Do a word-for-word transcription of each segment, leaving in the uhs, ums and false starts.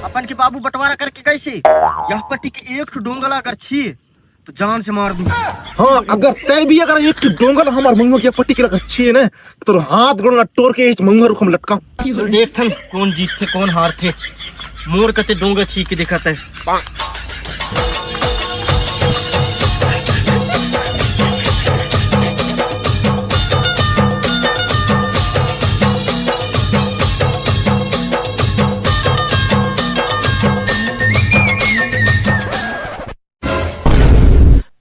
अपन के बाबू बंटवारा करके कइसे यह पट्टी के एक ठो डोंगा ला अगर छिए तो जान से मार दूं। हाँ, अगर तय भी अगर एक ठो डोंगा ला हमार महुआ के पट्टी के लगा छिए ना, तो हाथ गोड़ ला टोर के इस महुआ रुख में लटका। चल देख थन कौन जीतथे कौन हारथे। मोर कते डोंगा छीए के देखत हे।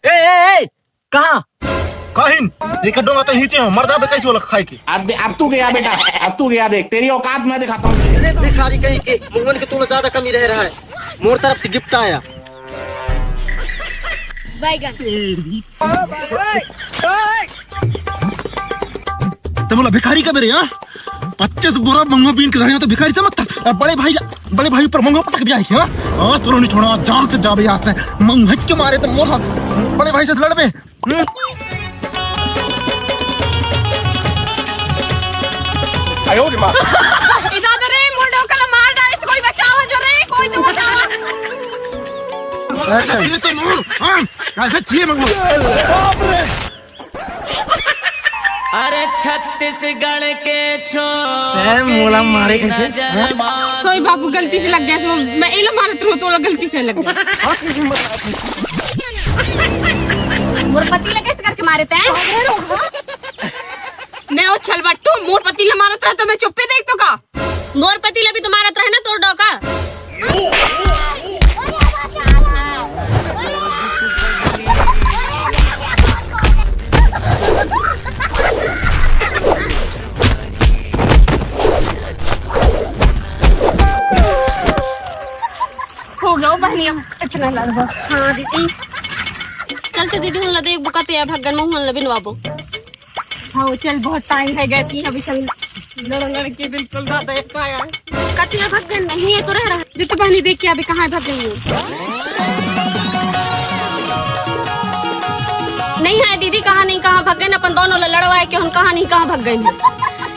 ए, ए, ए, कहाँ? काहिन, एक डोंगा तो हिचे हो, मर जाबे कइसे ओला खाए के। अब दे-, अब तू गया बेटा, अब तू गया, देख तेरी औकात मैं दिखाता हूँ। अरे भिखारी कहीं के, मुंगन के तू ज्यादा कमी रह रहा है। मोर तरफ से गिफ्ट आया। बैगन। तो बोला भिखारी का मेरे यहाँ पच्चीस बोरा मंगवा बीन के रहे हो तो भिखारी समझता। और बड़े भाई, बड़े भाई पर मंगवा पटक भी आई है। आज तो नहीं छोड़ा, जान से जाबे आज तक। मंगच के मारे तो मोर साथ बड़े भाई से लड़बे। हम्म? ए दादा रे, मोर डोका ला मार डाले, कोई बचाओ जो रे, कोई तो बचाओ। अच्छा, ये तो मार, हाँ, ऐसा चाहिए मंगवा। अरे छत्तीसगढ़ के छोरे ए, मोला मारे कैसे? नजर हैं? मार। सॉरी बाबू, गलती से लग गया इसमें। मैं एला मारत रहूं तो गलती से लग गया। मोर पति लगे इस करके मारे तैं। मैं ओ छलबट्टू, मोर पति ला मारत रहे तो मैं चुप्पे देख तो का? मोर पति ला भी तो मारत रहे ना तोर डोका। हो गया बहनी, अब इतना लड़बो। हाँ दीदी। चल तो दीदी, हुन ला देख बुकाते या भगन में हुन ला बिनवाबो। हाँ चल, बहुत टाइम है गए थी अभी चल। लड़ लड़ के बिल्कुल ज्यादा एक आया। कतिया भगन नहीं है तो रह रहा। जो तो बहनी देख के अभी कहाँ भग गई है। नहीं है दीदी, कहाँ नहीं कहाँ भग गए, अपन दोनों ला लड़वाए के हम कहाँ नहीं कहाँ भग गए हैं।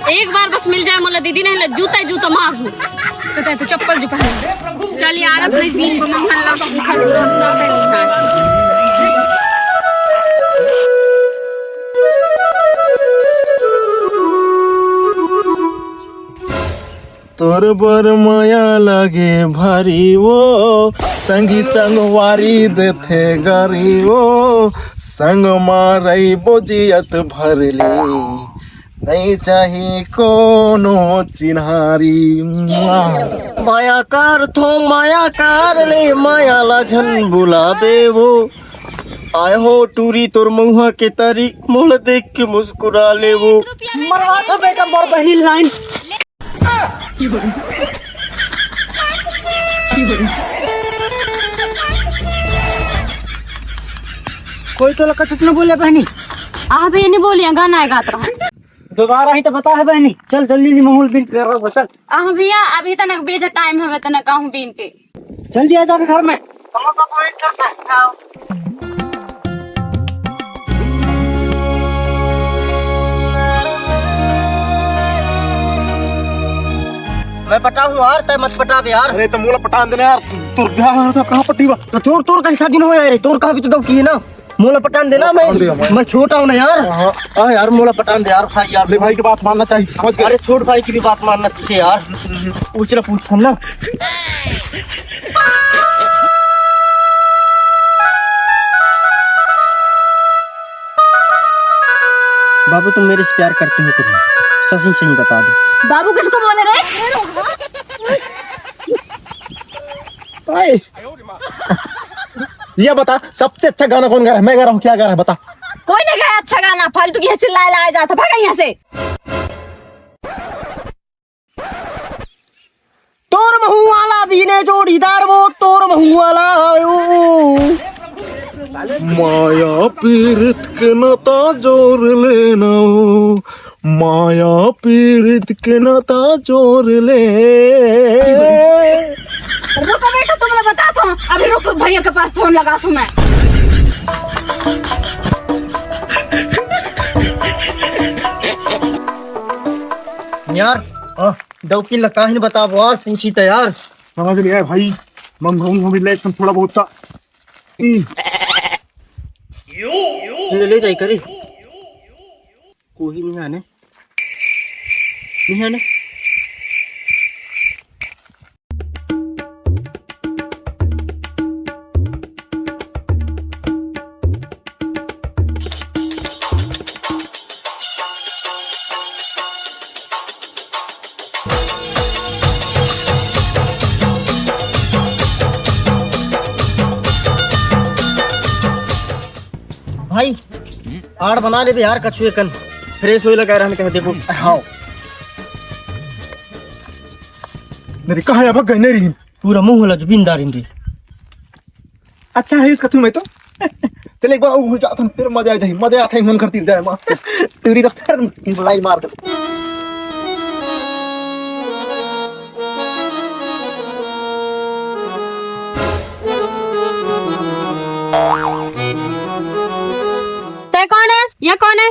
एक बार बस मिल जाए मोला दीदी, नहीं ला जूता ही जूता मार दूँ। तो, तो चप्पल जो पहन। चल यार, अपने जीन को मंगल ला। तोर बर मया लागे भारी वो, संगी संगवारी देथे गारी वो, संग मा रहिबो जियत भर ले, नइ चाही कोनो चिन्हारी। मया कर थो, मया कर ले, मया ला झन बुलाबे वो। आय हो टूरी तोर मउहा के तरी, मोला देख के मुस्कुरा ले वो। मरवा था बेटा मोर बहिनी लाइन। कोई तो लका चुप न बोले बहनी। आप ये नहीं बोलिए, गाना है गात रहा। दोबारा ही तो बता है बहनी। चल जल्दी जल्दी माहौल बिल कर चल। आह भैया, अभी तनक बेजा टाइम हवे, तनक कहूँ बीन के। जल्दी आ जाबे घर में। हाँ। मैं पटाहूँ यार, तै मत पटाबे यार। अरे तो मोला पटान देना यार, तोर ब्याह हो सब कहाँ पट्टी बा? तो तोर, तोर कहीं शादी न हो यार, तोर कहाँ भी तो डौकी है ना। मोला पटान देना, मैं, पटान दे, मैं। मैं छोटा हूँ ना यार। हाँ। हाँ यार, मोला पटान दे यार, भाई यार। ले भाई की बात मानना चाहिए, समझ गए? अरे छोट भाई की भी बात मानना चाहिए यार। पूछना पूछ हम ना। बाबू, तुम मेरे से प्यार करते हो कि नहीं? सही सही बता दो। बाबू किसको बोले रे? ओए। ये बता, सबसे अच्छा गाना कौन गा रहा है? मैं गा रहा हूँ, क्या गा रहा है, बता। कोई नहीं गाया अच्छा गाना, फालतू की चिल्लाए लाया जाता, भागा यहाँ से। तोर महू वाला बीने जोड़ीदार वो, तोर महू वाला आयो। माया पीरित के नाता जोर लेना हो, माया पीरित के नाता जोर ले। रुको बेटा, तुमला बताता हूँ, अभी रुको, भैया के पास फोन लगाता हूँ मैं। यार, हाँ। डौकी ल काहिन बताबो यार, पूछी त यार। समझ नहीं आया भाई, मंगवाऊं हम ले थोड़ा बहुत सा। ई। ले, ले जाई करी। कोई नहीं आने, नहीं आने। भाई, आड़ बना लेबे यार, कछुए कन फ्रेश होए लगा रहन कह देबो। हाँ। मेरे कहाँ अब गए नहीं रही? पूरा मुंह होला जुबिन दारिन रे। अच्छा है इसका तू, मैं तो चल एक बार और जाता हूँ, फिर मजा आ जाए, मजा आता है मन करती जाए माँ। टूरी रख फिर लाइन मार दे। तै कोन है? ये कोन है?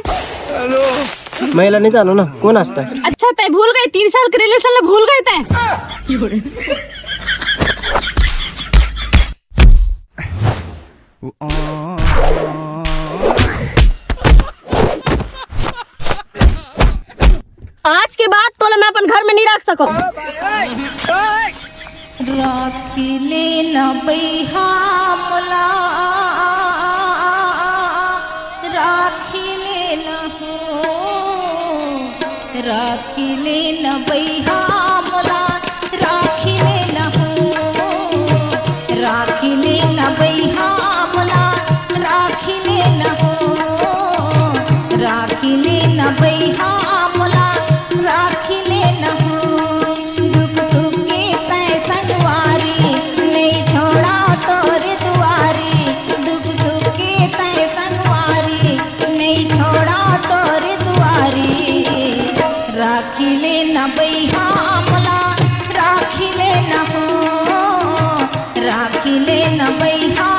मैं ला नहीं जानो ना, कोन आस तै? अच्छा, तै भूल गई, तीन साल के रिलेशन ला भूल गई तै? आज के बाद तोला मैं अपन घर में नहीं रख सकूं। राखी ले न बइहा मोला, राखी ले न हो, राखी ले न बइहा मोला, राखी ले न हो, राखी ले न बइहा मोला, राखी ले न हो, राखी ले न बइहा मोला, राखी ले न हो। दुख सुख के तै संगवारी, नइ छोड़ा तोर दुआरी। दुख सुख के तै संगवारी, नइ छोड़ा तोर दुआरी। राखी ले न बइहा मोला, राखी ले न हो, राखी ले न बइहा